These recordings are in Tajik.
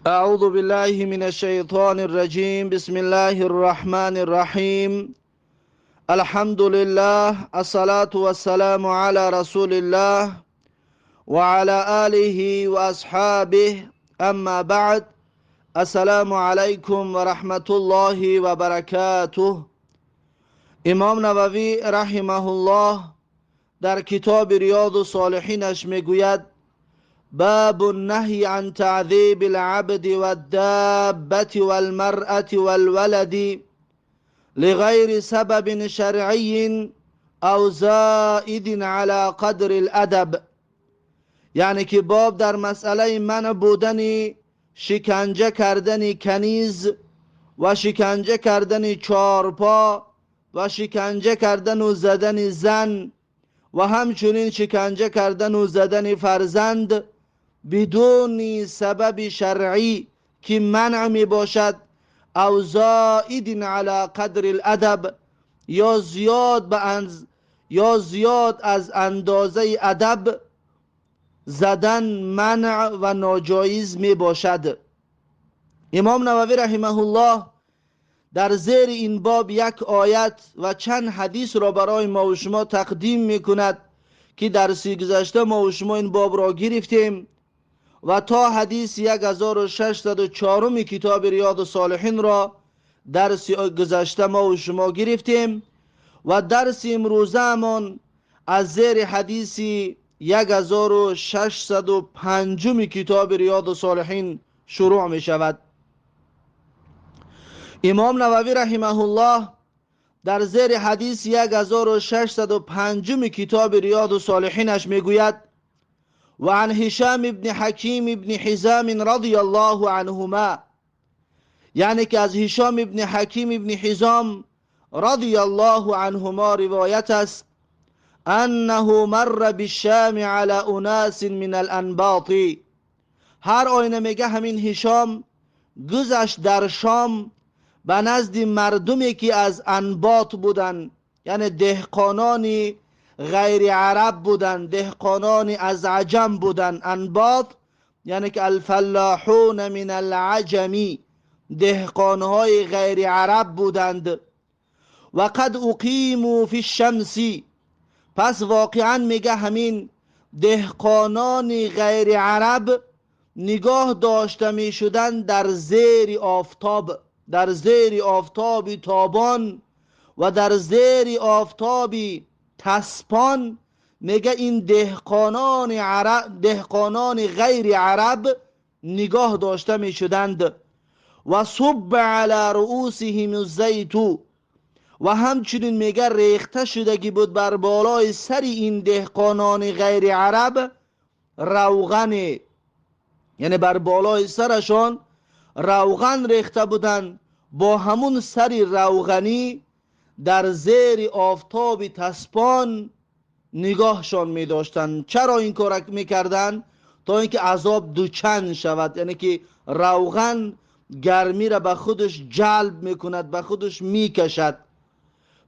أعوذ بالله من الشيطان الرجيم. بسم الله الرحمن الرحيم. الحمد لله، الصلاة والسلام على رسول الله وعلى آله وأصحابه. أما بعد، السلام عليكم ورحمة الله وبركاته. امام نووی رحمه الله در کتاب ریاض الصالحینش میگوید: باب النهی عن تعذیب العبد والدابة والمرأة والولد لغیر سبب شرعی او زائد على قدر الادب. یعنی که باب در مسئله منع بودن شکنجه کردن کنیز و شکنجه کردن چارپا و شکنجه کردن و زدن زن و همچنین شکنجه کردن و زدن فرزند بدون سبب شرعی که منع می باشد، او زائد علی قدر الادب، یا زیاد از اندازه ادب زدن منع و ناجایز می باشد. امام نووی رحمه الله در زیر این باب یک آیت و چند حدیث را برای ما و شما تقدیم می کند که در سی گذشته ما و شما این باب را گرفتیم و تا حدیث 1604 کتاب ریاض الصالحین را درس گذشته ما و شما گرفتیم و درس امروزه‌مان از زیر حدیث 1605 کتاب ریاض الصالحین شروع می شود. امام نووی رحمه الله در زیر حدیث 1605 کتاب ریاض الصالحینش میگوید: و عن هشام ابن حکیم ابن حزام رضی الله عنهما، یعنی که از هشام ابن حکیم ابن حزام رضی الله عنهما روایت است: انه مر بالشام على اناس من الانباط. هر آینه میگه همین هشام گذشت در شام به نزد مردمی که از انباط بودن، یعنی دهقانانی غیر عرب بودن، دهقانانی از عجم بودن. انباط یعنی که الفلاحون من العجمی، دهقانهای غیر عرب بودند. و قد اقیموا فی الشمس. پس واقعا میگه همین دهقانان غیر عرب نگاه داشته میشدن در زیر آفتاب، در زیر آفتاب تابان و در زیر آفتاب تسپان. میگه این دهقانان عرب، دهقانان غیر عرب نگاه داشته میشدند. و صب علی رؤوسهم الزیت، و همچنین میگه ریخته شدگی بود بر بالای سر این دهقانان غیر عرب روغن، یعنی بر بالای سرشان روغن ریخته بودند. با همون سر روغنی در زیر آفتاب تسپان نگاهشان می داشتند. چرا این کار می کردن؟ تا اینکه عذاب دوچند شود، یعنی که روغن گرمی را به خودش جلب می کند، به خودش می کشد.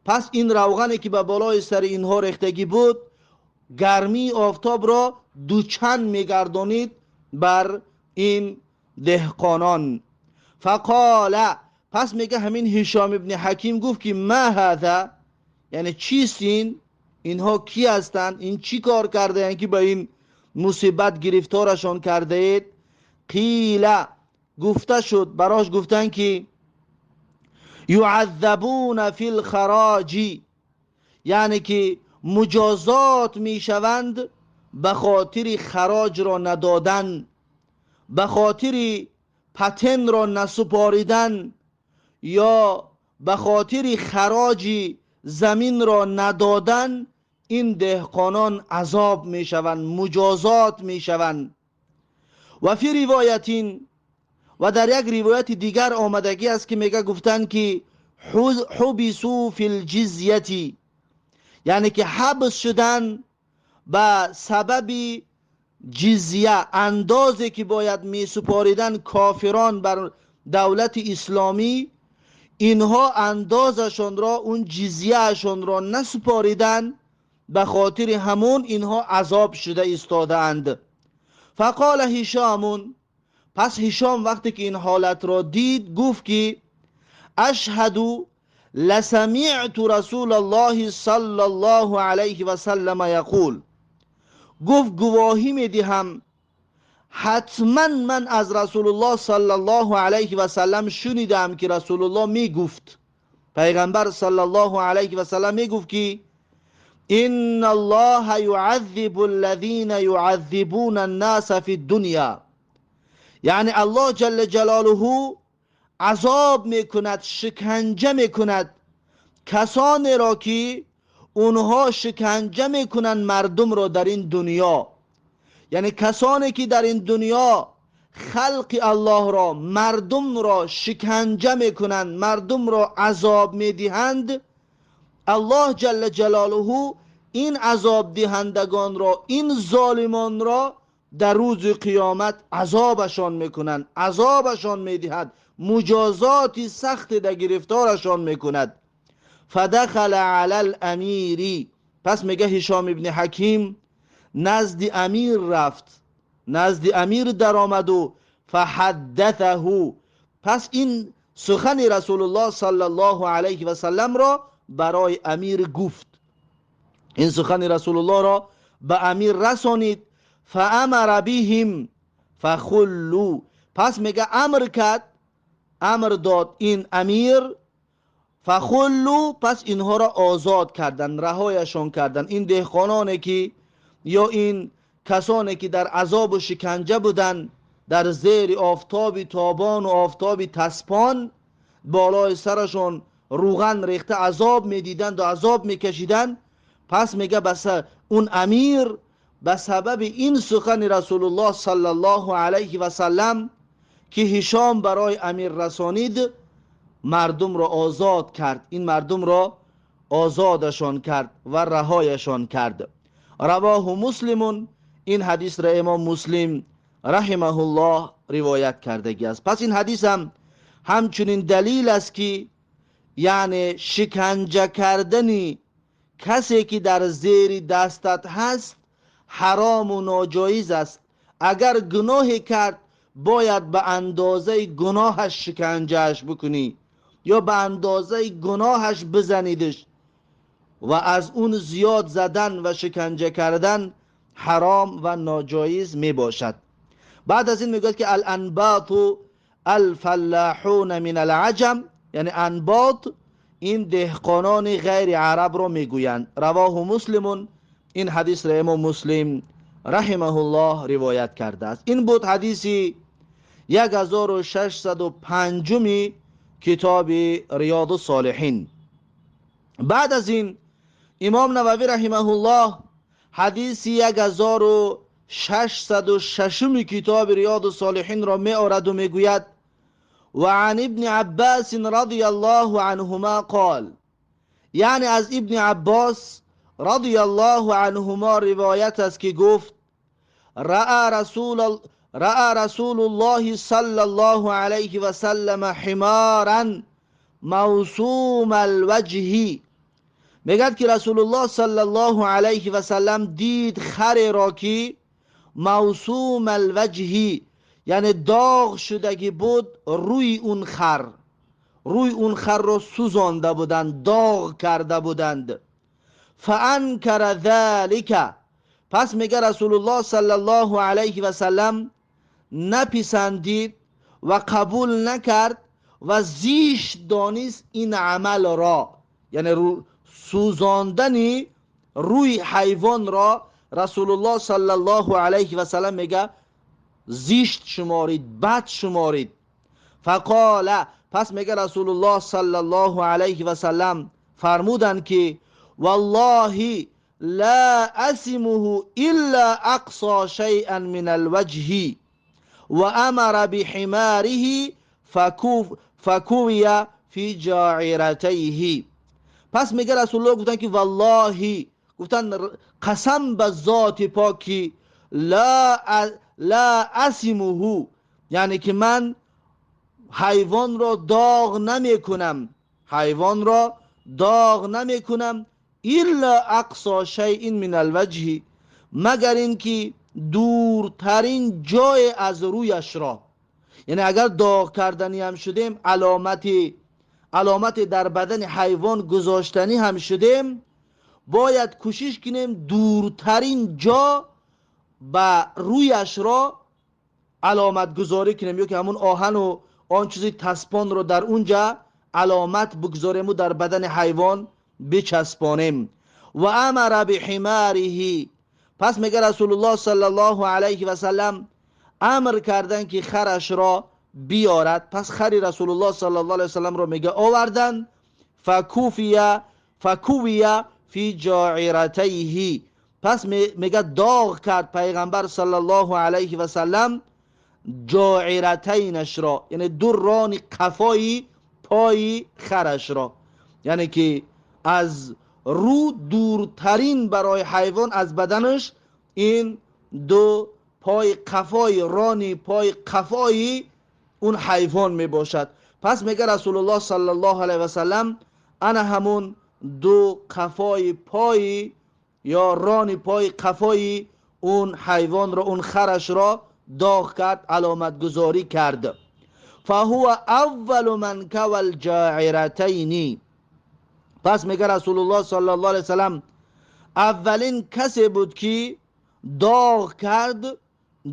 پس این روغنی که به بالای سر اینها ریختگی بود گرمی آفتاب را دوچند می گردانید بر این دهقانان. فقال، پس میگه همین هشام ابن حکیم گفت که ما هذا، یعنی چیست این؟ اینها کی هستند؟ این چی کار کرده اند که به این مصیبت گرفتارشان کرده اید؟ قیل، گفته شد براش، گفتن که یعذبون فی الخراج، یعنی که مجازات میشوند به خاطر خراج را ندادن، به خاطر پتن را نسپاریدن یا به خاطر خراج زمین را ندادن. این دهقانان عذاب میشوند، مجازات میشوند. و فی روایتین، و در یک روایت دیگر آمدگی است که میگه گفتن که حبسوا فی الجزیه، یعنی که حبس شدن به سبب جزیه، اندازه که باید می سپاریدن کافران بر دولت اسلامی، اینها اندازشان را، اون جزیهشان را نسپاریدن، به خاطر همون اینها عذاب شده ایستاده اند. فقال هشام، پس هشام وقتی که این حالت را دید گفت که اشهد لسمعت رسول الله صلی الله علیه و سلم یقول، گفت گواهی میدهم حتما من از رسول الله صلی الله علیه و سلم شنیدم که رسول الله میگفت، پیغمبر صلی الله علیه و سلم میگفت که ان الله يعذب الذين يعذبون الناس في الدنيا، یعنی الله جل جلاله عذاب میکند، شکنجه میکند کسانی را که اونها شکنجه میکنند مردم را در این دنیا، یعنی کسانی که در این دنیا خلق الله را، مردم را شکنجه میکنند، مردم را عذاب میدهند، الله جل جلاله این عذاب دهندگان را، این ظالمان را در روز قیامت عذابشان میکنند، عذابشان میدهد، مجازات سخت در گرفتارشان میکند. فدخل علی الامیری، پس میگه هشام ابن حکیم نزد امیر رفت، نزد امیر در آمد و فحدثه، پس این سخن رسول الله صلی الله علیه و سلم را برای امیر گفت، این سخن رسول الله را به امیر رسانید. فامر بهم فخلوا، پس میگه امر کرد، امر داد این امیر، فخلوا، پس اینها را آزاد کردن، رهایشان کردن. این دهقانانی که یا این کسانی که در عذاب و شکنجه بودند، در زیر آفتاب تابان و آفتاب تسپان بالای سرشان روغن ریخته عذاب میدیدند و عذاب میکشیدند، پس میگه بس اون امیر به سبب این سخن رسول الله صلی الله علیه و سلم که هشام برای امیر رسانید، مردم را آزاد کرد، این مردم را آزادشان کرد و رهایشان کرد. رواه مسلم، این حدیث را امام مسلم رحمه الله روایت کردگی است. پس این حدیث هم همچنین دلیل است که یعنی شکنجه کردن کسی که در زیر دستت هست حرام و ناجایز است. اگر گناهی کرد باید به اندازه گناهش شکنجهش بکنی یا به اندازه گناهش بزنیدش، و از اون زیاد زدن و شکنجه کردن حرام و ناجایز می باشد. بعد از این میگوید که الانباط الفلاحون من العجم، یعنی انباط این دهقانان غیر عرب رو میگویند. رواه مسلم، این حدیث را امام مسلم رحمه الله روایت کرده است. این بود حدیث 1605 کتاب ریاض الصالحین. بعد از این امام نووی رحمه الله حدیث 1606 کتاب ریاض الصالحین را می آورد و میگوید و عن ابن عباس رضی الله عنهما قال، یعنی از ابن عباس رضی الله عنهما روایت است که گفت رأى رسول الله صلی الله علیه و سلم حمارا موسوم الوجه، میگد که رسول الله صلی الله علیه و سلم دید خر را که موسوم الوجه، یعنی داغ شدگی بود روی اون خر، روی اون خر را سوزانده بودند، داغ کرده بودند. فانکر ذلک، پس میگه رسول الله صلی الله علیه و سلم نپسندید و قبول نکرد و زیشت دانست این عمل را، یعنی سوزاندن روی حیوان را رسول الله صلی الله علیه و سلم میگه زیشت شمارید، بد شمارید. فقال، پس میگه رسول الله صلی الله علیه و سلم فرمودند که والله لا اسمه الا اقصى شيئا من الوجه و امر بحماره فکوی فی جاعرتیه. پس میگه رسول الله گفتن که والله، گفتن قسم به ذات پاکی، لا اسمه، یعنی که من حیوان را داغ نمی کنم، حیوان را داغ نمی کنم الا اقصى شیء من الوجه، مگر اینکه دورترین جای از رویش را، یعنی اگر داغ کردنی هم شدیم، علامتی در بدن حیوان گذاشتنی هم شدیم، باید کوشش کنیم دورترین جا به رویش را علامت گذاری کنیم، یا که همون آهن و آن چیزی تسپان رو در اونجا علامت بگذاریم و در بدن حیوان بچسبانیم. و امر بحماره، پس میگه رسول الله صلی الله علیه و سلم امر کردن که خرش را بیارد. پس خری رسول الله صلی الله علیه و سلم را میگه آوردن. فکویه فی جاعرتیه، پس میگه داغ کرد پیغمبر صلی الله علیه و سلم جاعرتینش را، یعنی دو ران قفای پای خرش را، یعنی که از رو دورترین برای حیوان از بدنش این دو پای قفای رانی پای قفای اون حیوان می باشد. پس میگه رسول الله صلی الله علیه و سلم انا همون دو قفای پای یا رانی پای قفای اون حیوان را، اون خرش را داغ کرد، علامت گذاری کرد. فهو اول من کوى الجاعرتین، پس میگه رسول الله صلی الله علیه و سلم اولین کسی بود که داغ کرد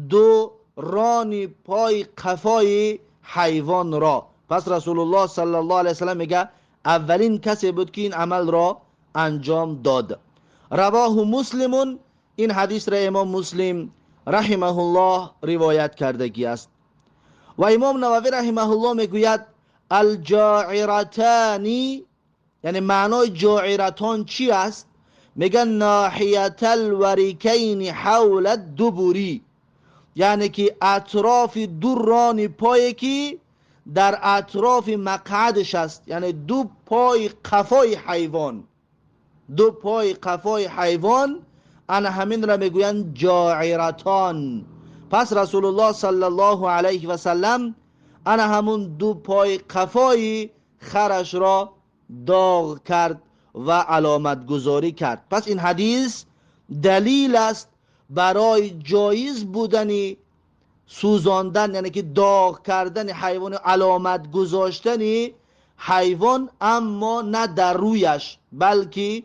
دو رانی پای قفای حیوان را. پس رسول الله صلی الله علیه و سلم میگه اولین کسی بود که این عمل را انجام داد. رواه مسلم، این حدیث را امام مسلم رحمه الله روایت کردگی است. و امام نووی رحمه الله میگوید الجاعرتان، یعنی معنای جاعرتان چی است؟ میگن ناحیت الوریکین حول الدبری، یعنی که اطراف دو ران پای که در اطراف مقعدش است، یعنی دو پای قفای حیوان، دو پای قفای حیوان، انا همین را میگویند جاعرتان. پس رسول الله صلی الله علیه و سلم انا همون دو پای قفای خرش را داغ کرد و علامت گذاری کرد. پس این حدیث دلیل است برای جایز بودن سوزاندن، یعنی که داغ کردن حیوان، علامت گذاشتن حیوان، اما نه در رویش بلکه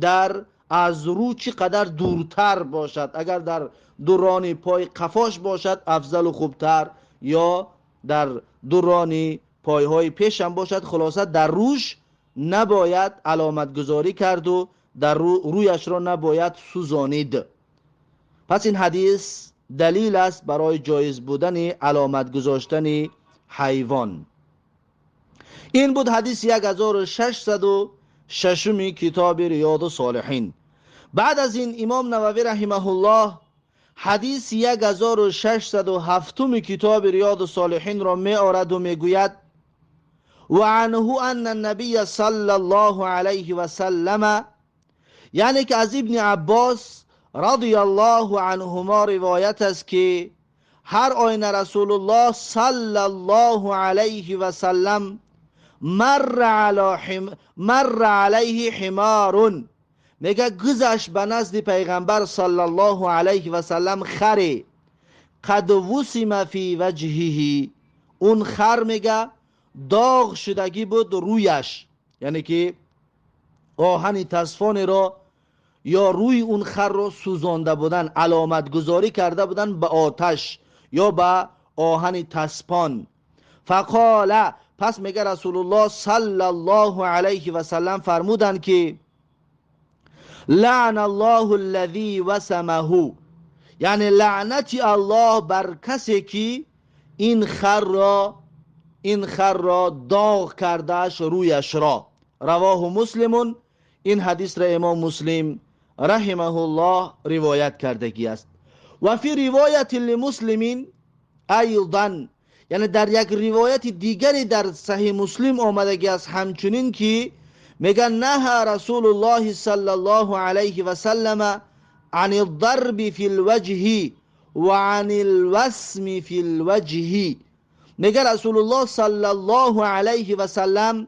در از رو چقدر دورتر باشد. اگر در دوران پای قفاش باشد افضل و خوبتر، یا در دوران پایهای پیش هم باشد. خلاصه در روش نباید علامت گذاری کرد و در رویش را نباید سوزانید. پس این حدیث دلیل است برای جایز بودن علامت گذاشتن حیوان. این بود حدیث 1606 کتاب ریاض الصالحین. بعد از این امام نووی رحمه الله حدیث 1607 کتاب ریاض الصالحین را می آورد و می گوید و عنه ان النبی صلی الله علیه و سلم، یعنی که از ابن عباس رضی الله عنهما روایت است که هر آینه رسول الله صلی الله علیه و سلم مر علیه حمار، میگه گذشت به نزد پیغمبر صلی الله علیه و سلم خری، قد وسم فی وجهه، اون خر میگه داغ شدگی بود رویش، یعنی که آهن تصفان را یا روی اون خر را سوزانده بودن، علامت گذاری کرده بودن به آتش یا به آهن تسپان. فقال، پس میگه رسول الله صلی الله علیه و سلم فرمودن که لعن الله الذی وسمه، یعنی لعنت الله بر کسی که این خر را داغ کردهش رویش را. رواه مسلم، این حدیث را امام مسلم رحمه الله روایت کردگی است. و فی روایت لمسلمین ایضا، یعنی در یک روایت دیگری در صحیح مسلم آمدگی است همچنین که میگن نهى رسول الله صلی الله علیه و سلم عن الضرب فی الوجه و عن الوسم فی الوجه، میگه رسول الله صلی الله علیه و سلم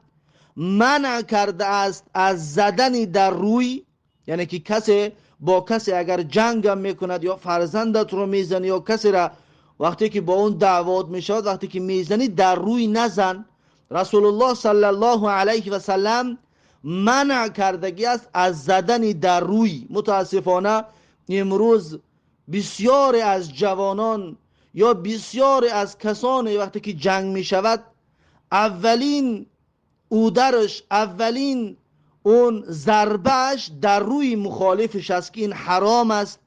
منع کرده است از زدن در روی، یعنی که کسی با کسی اگر جنگ هم میکند یا فرزندت رو میزنی یا کسی را وقتی که با اون دعوات میشود، وقتی که میزنی در روی نزن. رسول الله صلی الله علیه و سلم منع کردگی است از زدن در روی. متاسفانه امروز بسیاری از جوانان یا بسیاری از کسانی وقتی که جنگ میشود، اولین اودرش، اولین اون ضربهش در روی مخالفش است که این حرام است.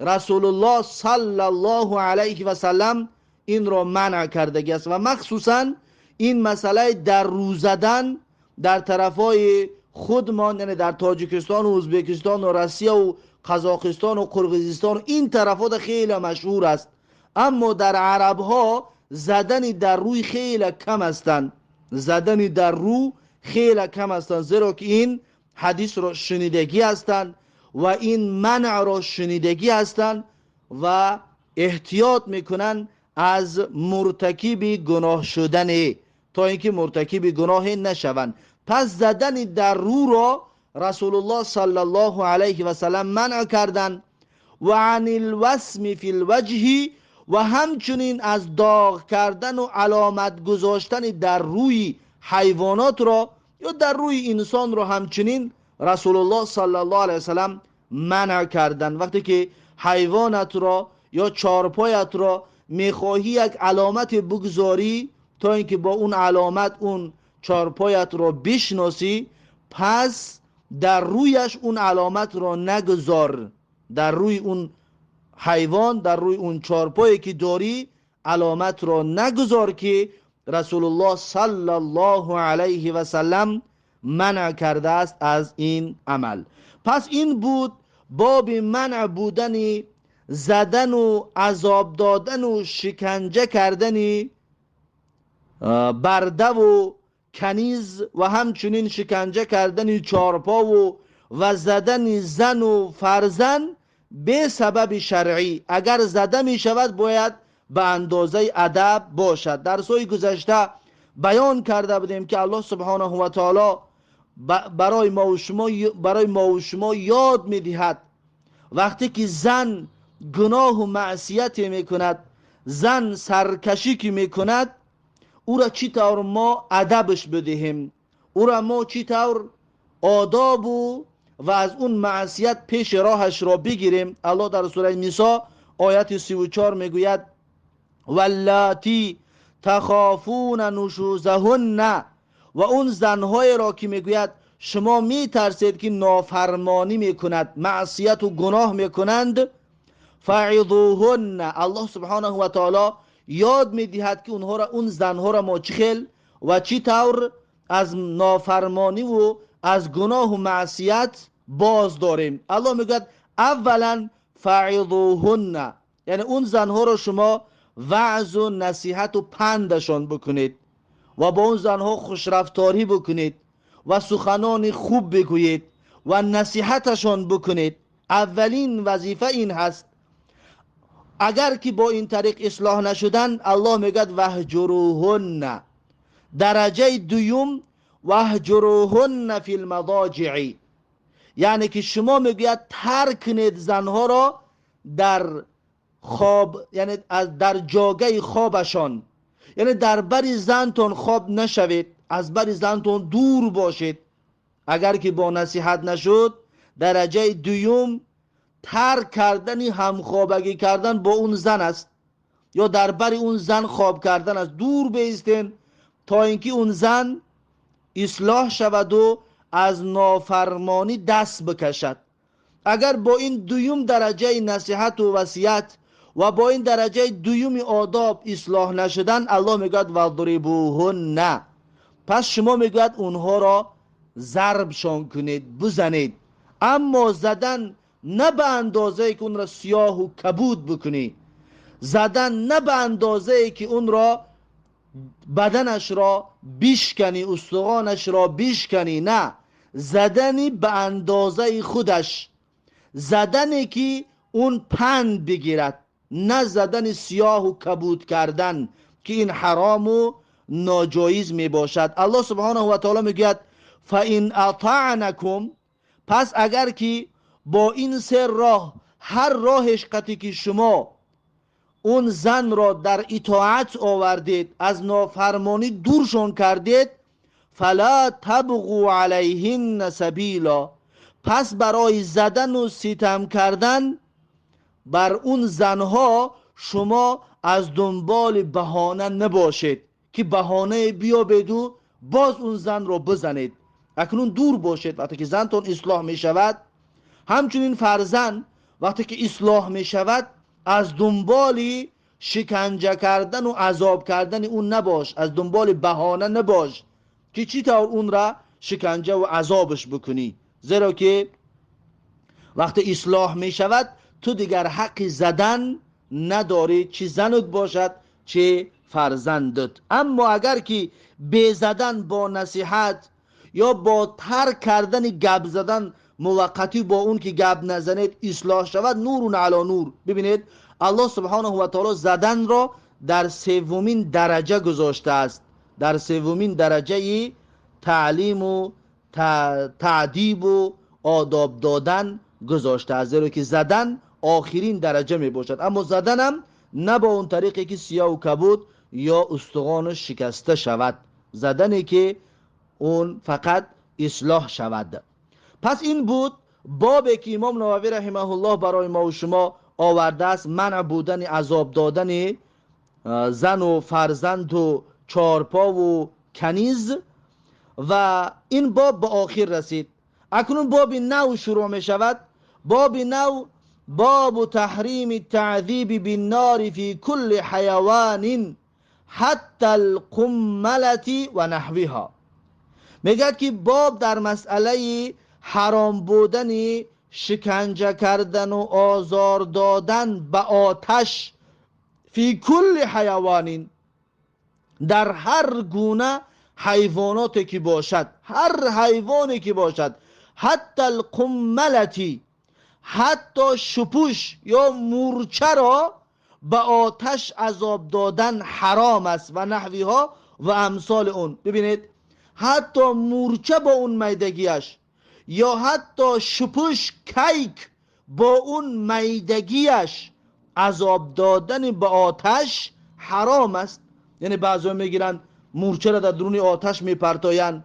رسول الله صلی الله علیه و سلم این را منع کردگی است و مخصوصا این مسئله در رو زدن در طرفای خودمان، یعنی در تاجیکستان و ازبکستان و روسیه و قزاقستان و قرقیزستان، این طرفات خیلی مشهور است. اما در عرب ها زدن در روی خیلی کم هستند، زدن در رو خیلی کم هستند، زیرا که این حدیث را شنیدگی هستند و این منع را شنیدگی هستند و احتیاط میکنند از مرتکب گناه شدن، تا اینکه مرتکب گناه نشوند. پس زدن در رو را رسول الله صلی الله علیه و سلم منع کردند. و عن الوسم فی الوجه، و همچنین از داغ کردن و علامت گذاشتن در روی حیوانات را یا در روی انسان را همچنین رسول الله صلی الله علیه و سلم منع کردند. وقتی که حیوانات را یا چارپایت را میخواهی یک علامت بگذاری تا اینکه با اون علامت اون چارپایت را بشناسی، پس در رویش اون علامت را نگذار. در روی اون حیوان، در روی اون چارپایی که داری علامت را نگذار که رسول الله صلی الله علیه و سلم منع کرده است از این عمل. پس این بود باب منع بودن زدن و عذاب دادن و شکنجه کردن برده و کنیز و همچنین شکنجه کردن چارپا و زدن زن و فرزند به سبب شرعی. اگر زده می شود باید به اندازه ادب باشد. در سوی گذشته بیان کرده بودیم که الله سبحانه و تعالی برای ما و شما یاد می دهد وقتی که زن گناه و معصیت می کند، زن سرکشی که می کند، او را چی طور ما ادبش بدهیم، او را ما چی طور آداب و از اون معصیت پیش راهش را بگیریم. الله در سوره نساء آیت 34 میگوید واللاتی تخافون نشوزهن، و اون زنهای را که میگوید شما میترسید که نافرمانی میکند، معصیت و گناه میکنند، فعظوهن، الله سبحانه و تعالی یاد میدهد که اونها را، اون زنها را ما چی خیل و چی طور از نافرمانی و از گناه و معصیت باز داریم. الله میگوید اولا فعظوهن، یعنی اون زنها را شما وعظ و نصیحت و پندشان بکنید و با اون زنها خوشرفتاری بکنید و سخنان خوب بگویید و نصیحتشان بکنید. اولین وظیفه این هست. اگر که با این طریق اصلاح نشدن، الله میگوید وهجروهن. درجه دوم وهجروهن فی المضاجع، یعنی که شما میگوید ترک کنید زنها را در خواب، یعنی در جاگه خوابشان، یعنی در بر زنتون خواب نشوید، از بر زنتون دور باشید. اگر که با نصیحت نشد، درجه دوم ترک کردن همخوابگی کردن با اون زن است، یا در بر اون زن خواب کردن است. دور بیستین تا اینکه اون زن اصلاح شود و از نافرمانی دست بکشد. اگر با این دوم درجه نصیحت و وصیت و با این درجه دوم آداب اصلاح نشدن، الله میگوید وضربوهن، پس شما میگوید اونها را ضربشان کنید، بزنید. اما زدن نه به اندازه که اون را سیاه و کبود بکنی، زدن نه به اندازه که اون را بدنش را بشکنی، استخوانش را بشکنی، نه، زدنی به اندازه خودش، زدنی که اون پند بگیرد، نه زدن سیاه و کبود کردن که این حرام و ناجایز می باشد. الله سبحانه و تعالی میگوید فإن اطعنکم، پس اگر که با این سه راه، هر راهش قطعی که شما اون زن را در اطاعت آوردید، از نافرمانی دورشان کردید، فلا تبغوا علیهن سبیلا، پس برای زدن و ستم کردن بر اون زنها شما از دنبال بهانه نباشید که بهانه بیابید و باز اون زن را بزنید. اکنون دور باشید. وقتی که زنتون اصلاح می شود، همچنین فرزند وقتی که اصلاح می شود از دنبال شکنجه کردن و عذاب کردن اون نباش، از دنبال بهانه نباش که چی طور اون را شکنجه و عذابش بکنی، زیرا که وقتی اصلاح می شود تو دیگر حق زدن نداری، چی زنت باشد چه فرزندت. اما اگر که به زدن با نصیحت یا با ترک کردن گپ زدن موقتی با اون که گپ نزنید اصلاح شود، نور علی نور. ببینید الله سبحانه و تعالی زدن را در سومین درجه گذاشته است، در سومین درجه تعلیم و تعدیب و آداب دادن گذاشته است، زیرا که زدن آخرین درجه می باشد. اما زدنم نه با اون طریقی که سیاه و کبود یا استخوان شکسته شود، زدنی که اون فقط اصلاح شود. پس این بود بابی که امام نووی رحمه الله برای ما و شما آورده است، منع بودن عذاب دادن زن و فرزند و چارپا و کنیز. و این باب به آخر رسید. اکنون باب نو شروع می شود. باب نو، باب تحریم التعذیب بالنار فی کل حیوان حتی القملة و نحوها. میگه که باب در مسئله حرام بودن شکنجه کردن و آزار دادن به آتش فی کل حیوان، در هر گونه حیواناتی که باشد، هر حیوانی که باشد، حتی القملة، حتی شپوش یا مورچه را به آتش عذاب دادن حرام است و نحویها و امثال اون. ببینید حتی مورچه با اون میدگیش یا حتی شپوش کیک با اون میدگیش عذاب دادن به آتش حرام است. یعنی بعضی میگیرن مورچه را در درون آتش میپرتایند،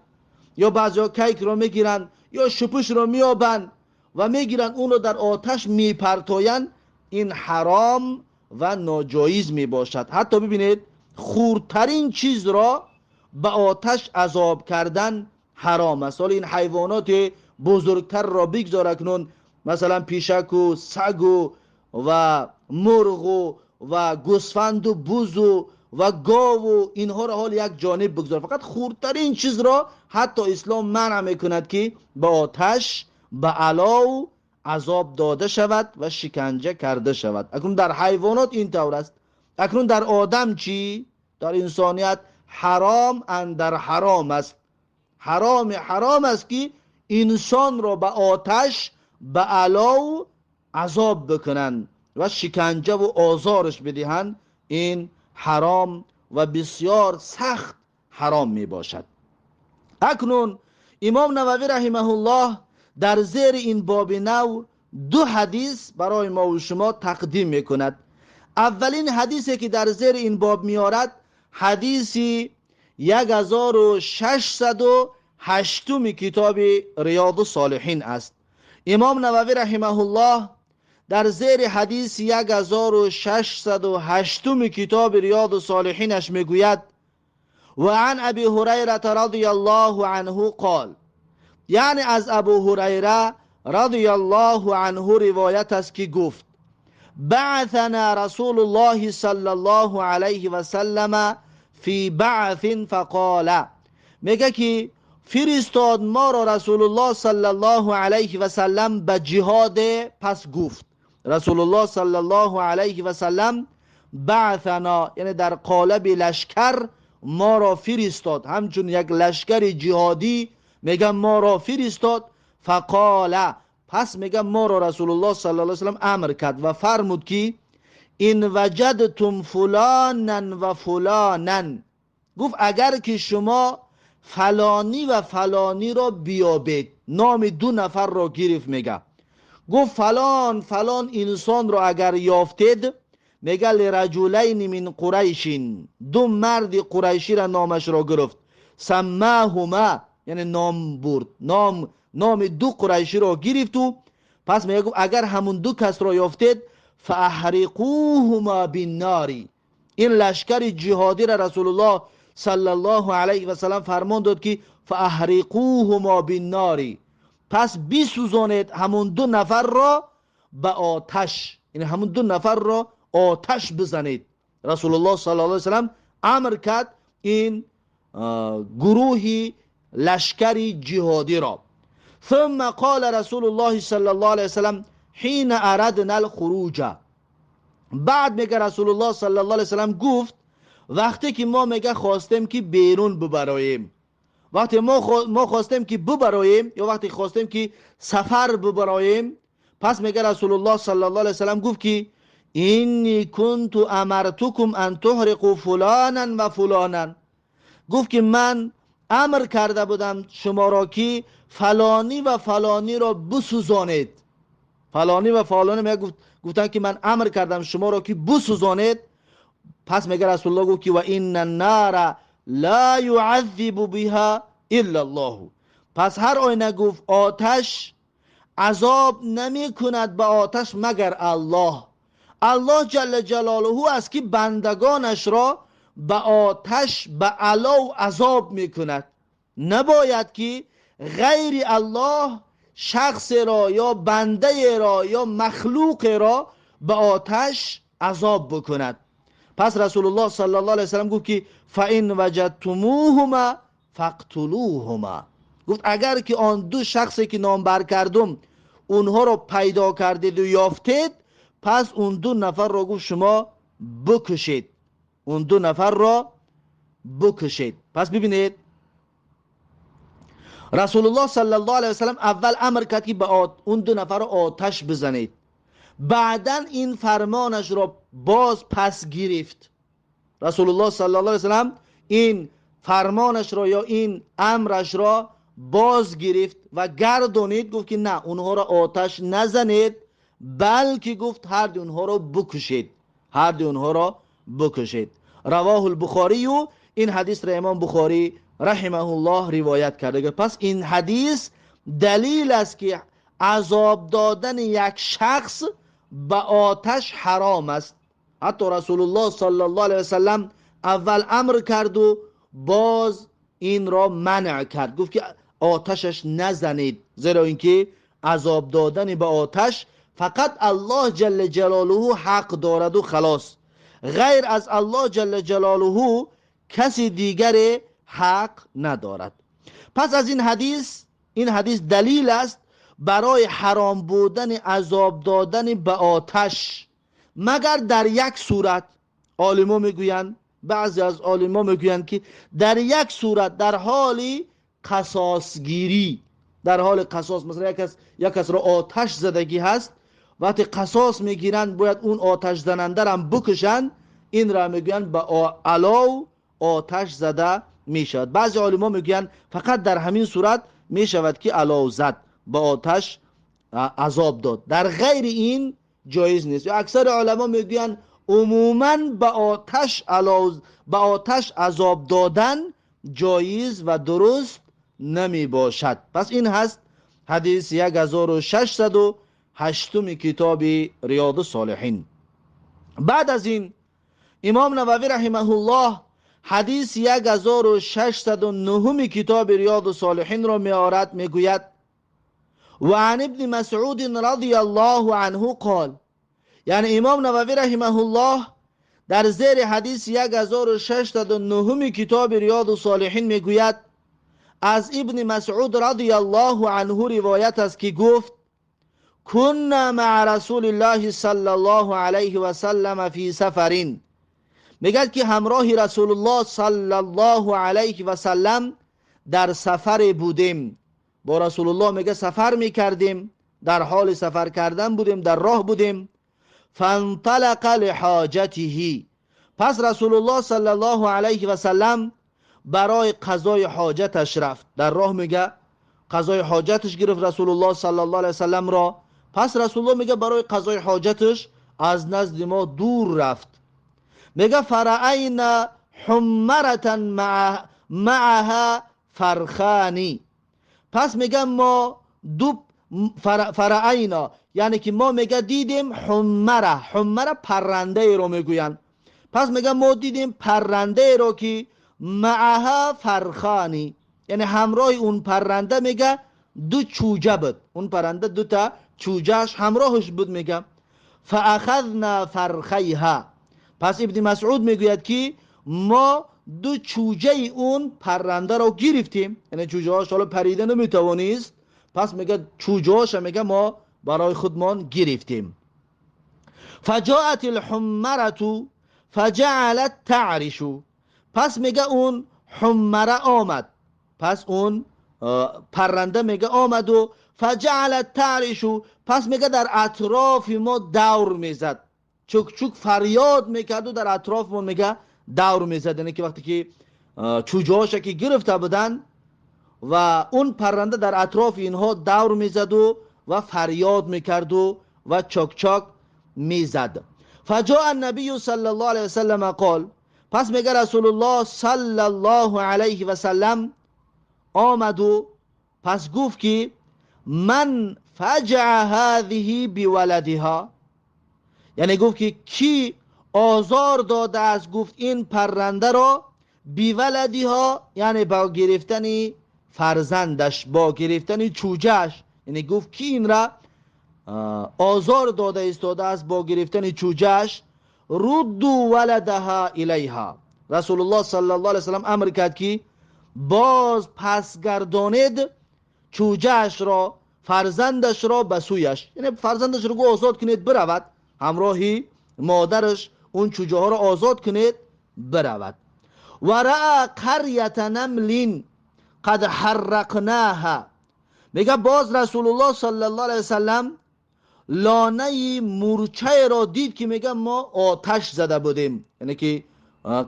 یا بعضی کیک را میگیرن یا شپوش را میابند و میگیرن اون را در آتش میپرتایند، این حرام و ناجایز میباشد. حتی ببینید خردترین چیز را به آتش عذاب کردن حرام است. حالا این حیوانات بزرگتر را بگذار اکنون، مثلا پیشک و سگ و مرغ و گوسفند و بز و گاو و اینها را حال یک جانب بگذار، فقط خردترین چیز را حتی اسلام منع میکند که به آتش، به علاو عذاب داده شود و شکنجه کرده شود. اکنون در حیوانات این طور است. اکنون در آدم چی؟ در انسانیت حرام اندر حرام است. حرام حرام است که انسان را به آتش، به علاو عذاب بکنند و شکنجه و آزارش بدهند. این حرام و بسیار سخت حرام می باشد. اکنون امام نووی رحمه الله در زیر این باب نو دو حدیث برای ما و شما تقدیم می کند. اولین حدیثی که در زیر این باب میارد حدیث 1608 کتاب ریاض الصالحین است. امام نووی رحمه الله در زیر حدیث 1608 کتاب ریاض الصالحینش میگوید و عن ابی هریره رضی الله عنه قال، یعنی از ابو هریره رضی الله عنه روایت است که گفت بعثنا رسول الله صلی الله علیه و سلم فی بعث فقال، میگه که فرستاد ما را رسول الله صلی الله علیه و سلم به جهاد. پس گفت رسول الله صلی الله علیه و سلم بعثنا، یعنی در قالب لشکر ما را فرستاد، همچون یک لشکر جهادی میگه ما را فرستاد. فقال، پس میگه ما را رسول الله صلی الله علیه و سلم امر کرد و فرمود که این وجدتم فلانا و فلانا، گفت اگر که شما فلانی و فلانی را بیابید، نام دو نفر را گرفت، میگه گفت فلان فلان انسان را اگر یافتید میگه لرجلین من قریش، دو مرد قریشی را نامش را گرفت. سماهما یعنی نام برد، نام دو قریشی را گرفت. و پس میگه اگر همون دو کس را یافتید فاحرقوهما بالنار. این لشکر جهادی را رسول الله صلی الله علیه و سلم فرمان داد که فاحرقوهما بالنار، پس بسوزانید همون دو نفر را به آتش، یعنی همون دو نفر را آتش بزنید. رسول الله صلی الله علیه و سلم امر کرد این گروه لشکر جهادی را. ثم قال رسول الله صلی الله علیه و سلم حین اردنا الخروج. بعد میگه رسول الله صلی الله علیه و سلم گفت وقتی که ما میگه خواستیم که بیرون ببراییم، وقتی ما خواستیم که ببراییم یا وقتی خواستیم که سفر ببراییم، پس میگه رسول الله صلی الله علیه و سلم گفت که اینی کنت امرتکم ان تحرقوا فلانا و فلانا. گفت که من امر کرده بودم شما را که فلانی و فلانی را بسوزانید. فلانی و فلانی میگه گفتن که من امر کردم شما را که بسوزانید. پس میگه رسول الله گفت که و ان النار لا يعذب بها الا الله. پس هر آینه گفت آتش عذاب نمی کند به آتش مگر الله. الله جل جلاله است که بندگانش را به آتش به علاو عذاب می کند. نباید که غیر الله شخص را یا بنده را یا مخلوق را به آتش عذاب بکند. پس رسول الله صلی الله علیه و سلم گفت که فإن وجدتموهما فاقتلوهما. گفت اگر که آن دو شخصی که نام بر کردم اونها را پیدا کردید و یافتید، پس اون دو نفر را گفت شما بکشید، اون دو نفر را بکشید. پس ببینید رسول الله صلی الله علیه و سلم اول امر کرد که به اون دو نفر را آتش بزنید، بعدا این فرمانش را باز پس گرفت. رسول الله صلی الله علیه و سلم این فرمانش را یا این امرش را باز گرفت و گردانید، گفت که نه، اونها را آتش نزنید، بلکه گفت هر دو اونها را بکشید، هر دو اونها را بکشید. رواه البخاری. و این حدیث را امام بخاری رحمه الله روایت کرده. پس این حدیث دلیل است که عذاب دادن یک شخص به آتش حرام است. حتی رسول الله صلی الله علیه و سلم اول امر کرد و باز این را منع کرد، گفت که آتشش نزنید، زیرا اینکه عذاب دادن به آتش فقط الله جل جلاله حق دارد و خلاص، غیر از الله جل جلاله کسی دیگر حق ندارد. پس از این حدیث، این حدیث دلیل است برای حرام بودن عذاب دادن به آتش، مگر در یک صورت. عالما میگویند، بعضی از عالما میگویند که در یک صورت، در حال قصاصگیری، در حال قصاص، مثلا یک کس را آتش زدگی هست، وقتی قصاص میگیرند باید اون آتش زننده را هم بکشند، این را میگویند به علاو آتش زده میشود. بعضی عالما میگویند فقط در همین صورت میشود که علاو زد، به آتش عذاب داد، در غیر این جایز نیست. یا اکثر علما میگویند عموما به آتش علاو، به آتش عذاب دادن جایز و درست نمی باشد. پس این هست حدیث 1608 کتاب ریاض الصالحین. بعد از این امام نووی رحمه الله حدیث 1609 کتاب ریاض الصالحین را می آورد، می گوید و عن ابن مسعود رضی الله عنه قال. یعنی امام نووی رحمه الله در زیر حدیث 1609 کتاب ریاض الصالحین می گوید از ابن مسعود رضی الله عنه روایت است که گفت كنا مع رسول الله صلی الله علیه و سلم فی سفر. میگه که همراه رسول الله صلی الله علیه و سلم در سفر بودیم. با رسول الله میگه سفر میکردیم، در حال سفر کردن بودیم، در راه بودیم. فانطلق لحاجته. پس رسول الله صلی الله علیه و سلم برای قضای حاجتش رفت. در راه میگه قضای حاجتش گرفت رسول الله صلی الله علیه و سلم را. پس رسول الله میگه برای قضای حاجتش аз назди мо дур рафт. Мега фараайна ҳуммаратан маъаҳа фархани. Пас мега мо ду фараайна, яъне ки мо мега дидем ҳуммара, ҳуммара паррандаеро мегӯянд. Пас мега мо дидем паррандаеро ки маъаҳа фархани, яъне ҳамроҳи он парранда мега ду чӯҷа буд. Он парранда дута чӯҷааш ҳамроҳаш буд. Мега фаахазна фархайҳа. Пас Ибни Масъуд мегӯяд ки мо ду чӯҷаи он паррандаро гирифтем, яъне чӯҷаҳош ҳоло парида наметавонист. Пас мега чӯҷаҳоша мега мо барои худмон гирифтем. Фаҷоат алҳуммарату фаҷаалат таъришу. Пас мега он ҳуммара омад, пас он парранда мега омаду фаҷаалат таъришу, пас мега дар атрофи мо давр мезад, чук-чук фарёд мекарду дар атроф мо мега давр мезад. Яъне ки вақте ки чӯҷаҳоша ки гирифта буданд ва он парранда дар атрофи инҳо давр мезаду ва фарёд мекарду ва чок-чок мезад. Фаҷоа набию саллаллоҳу алайҳи васаллама қол. Пас мега Расулуллоҳ саллаллоҳу алайҳи васаллам омаду пас гуфт ки ман фаҷаа ҳазиҳи биваладиҳа, яъне гуфт ки кӣ озор додааст, гуфт ин паррандаро биваладиҳо, яъне бо гирифтани фарзандаш, бо гирифтани чӯҷааш. Яъне гуфт ки инра озор дода истодааст бо гирифтани чӯҷааш. Рудду валадаҳа илайҳа. Расулуллоҳ саллаллоҳу алайҳи васаллам амр кард ки боз пасгардонед чӯҷаашро, фарзандашро ба сӯяш, яъне фарзандашро гу озод кунед биравад ҳамроҳи модараш, он чӯҷаҳоро озод кунед биравад. Ва раъа қарята намлин қад ҳаррақнаҳа. Мега боз Расулуллоҳ саллаллоҳу алайҳи васаллам лонаи мурчаеро дид ки мега мо оташ зада будем, яъне ки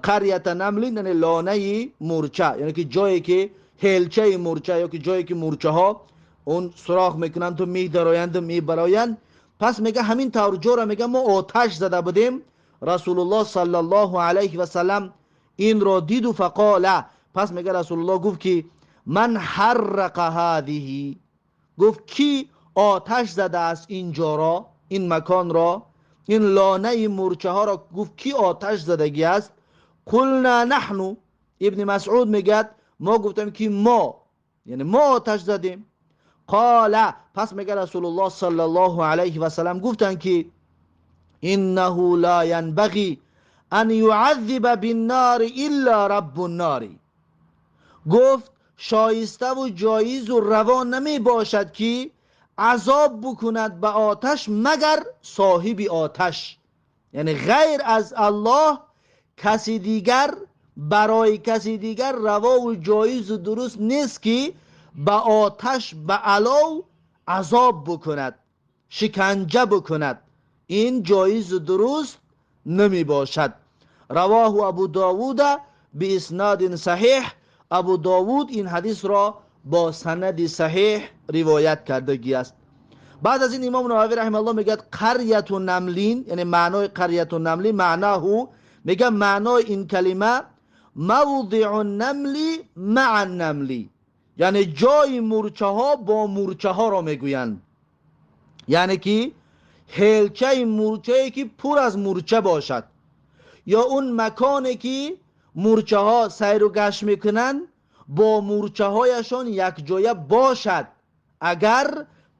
қарята намлин яъне лонаи мурча, яъне ки ҷое ки ҳелчаи мурча ё ки ҷое ки мурчаҳо он сурох мекунанду медароянду мебароянд. Пас мега ҳамин тавр ҷора мега мо оташ зада будем. Расулуллоҳ саллаллоҳу алайҳи васаллам инро диду фақола. Пас мега Расулуллоҳ гуфт ки ман ҳаррақа ҳазиҳи, гуфт ки оташ задааст ин ҷоро, ин маконро, ин лонаи мурчаҳоро, гуфт ки оташ задагӣ аст? Қулна наҳну. Ибни Масъуд мегӯяд мо гуфтем ки мо, яъне мо оташ задем. Қола. Пас мега Расулуллоҳ саллаллоҳу алайҳи васаллам гуфтанд ки иннаҳу ла янбағӣ ан юаззиба биннари илла раббу ннари. Гуфт шоиставу ҷоизу раво намебошад ки азоб букунад ба оташ магар соҳиби оташ, яъне ғайр аз Аллоҳ каси дигар, барои каси дигар равову ҷоизу дуруст нест ки ба оташ, ба алов азоб букунад, шиканҷа букунад. Ин ҷоизу дуруст намебошад. Равоҳу Абу Довуда бииснодин саҳиҳ. Абу Довуд ин ҳадисро бо санади саҳиҳ ривоят кардагӣ аст. Баъд аз ин имом Нававӣ раҳимаҳуллоҳ мегӯяд қаряту намлин, яъне маънои қаряту намлин маънаҳу, мегӯяд маънои ин калима мавдиу намли маа намли, яъне ҷои мурчаҳо бо мурчаҳоро мегӯянд, яъне ки ҳелчаи мурчае ки пур аз мурча бошад ё он маконе ки мурчаҳо сайру гашт мекунанд бо мурчаҳояшон якҷоя бошад. Агар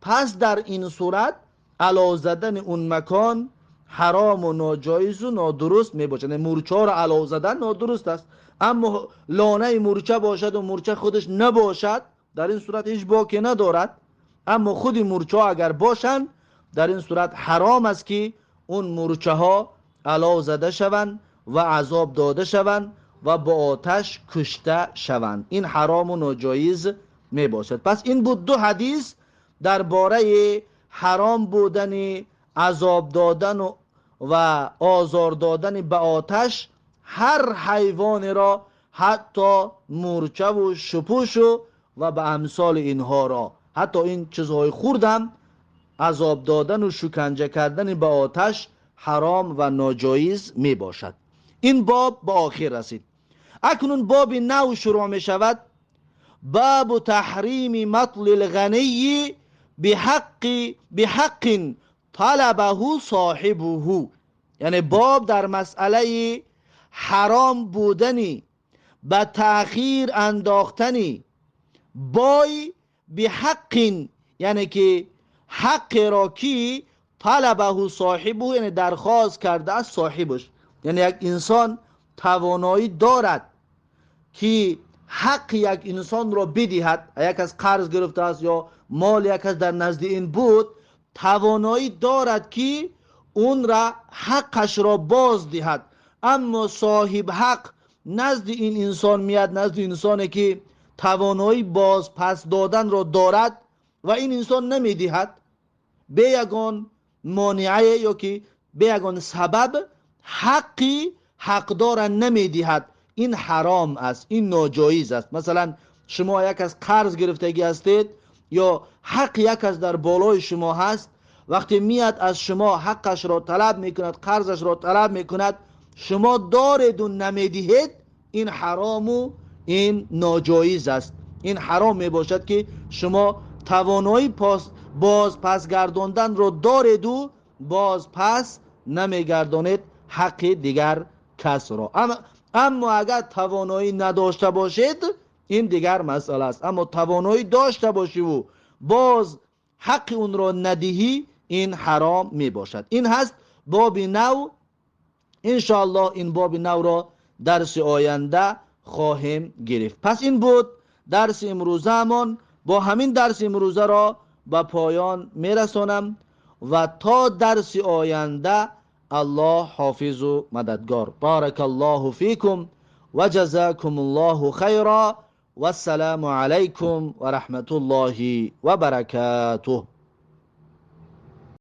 пас дар ин сурат алов задани он макон ҳарому ноҷоизу нодуруст мебошад. Яъне мурчаҳоро алов задан нодуруст аст, аммо лонаи мурча бошаду мурча худаш набошад, дар ин сурат ҳеҷ боке надорад. Аммо худи мурчаҳо агар бошанд, дар ин сурат ҳаром аст ки он мурчаҳо алов зада шаванд ва азоб дода шаванд ва бо оташ кушта шаванд. Ин ҳарому ноҷоиз мебошад. Пас ин буд ду ҳадис дар бораи ҳаром будани азоб додан ва озор додани ба оташ ҳар ҳайвонеро, ҳатто мурчаву шупушу ва ба амсоли инҳоро, ҳатто ин чизҳои хурдам азоб додану шуканҷа кардани ба оташ ҳаром ва ноҷоиз мебошад. Ин боб ба охир расид. Акнун боби нав шурӯъ мешавад. Бабу таҳрими матли лғанийи биҳаққин талабаҳу соҳибуҳу. Яъне боб дар масъалаи ҳаром будани ба таъхир андохтани бой биҳаққин, яъне ки ҳаққеро ки талабаҳу соҳибуҳу, яъне дархост кардааст соҳибаш. Яъне як инсон тавоноӣ дорад ки ҳаққи як инсонро бидиҳад, як кас қарз гирифтааст ё моли як кас дар назди ин буд, тавоноӣ дорад ки унра ҳаққашро боз диҳад, аммо соҳиб ҳақ назди ин инсон меяд, назди инсоне ки тавоноӣ боз пас доданро дорад ва ин инсон намедиҳад, бе ягон монеае ё ки бе ягон сабаб ҳаққи ҳақдора намедиҳад. Ин ҳаром аст, ин ноҷоиз аст. Масалан, шумо як кас қарз гирифтагӣ ҳастед ё ҳаққи як кас дар болои шумо ҳаст, вақте меяд аз шумо ҳаққашро талаб мекунад, қарзашро талаб мекунад, шумо дореду намедиҳед, ин ҳарому ин ноҷоиз аст. Ин ҳаром мебошад ки шумо тавоноӣ боз пас гардонданро дореду боз пас намегардонед ҳаққи дигар касро. Аммо агар тавоноӣ надошта бошед, ин дигар масъала аст. Аммо тавоноӣ дошта бошиву боз ҳаққи унро надиҳӣ, ин ҳаром мебошад. Ин ҳаст боби нав. Иншоаллоҳ ин боби навро дарси оянда хоҳем гирифт. Пас ин буд дарси имрӯзаамон. Бо ҳамин дарси имрӯзаро ба поён мерасонам ва то дарси оянда аллоҳ ҳофизу мададгор. Баракаллоҳу фикум ва ҷазакумуллоҳу хайра. Вассаламу алайкум ва раҳматуллоҳи ва баракатуҳ.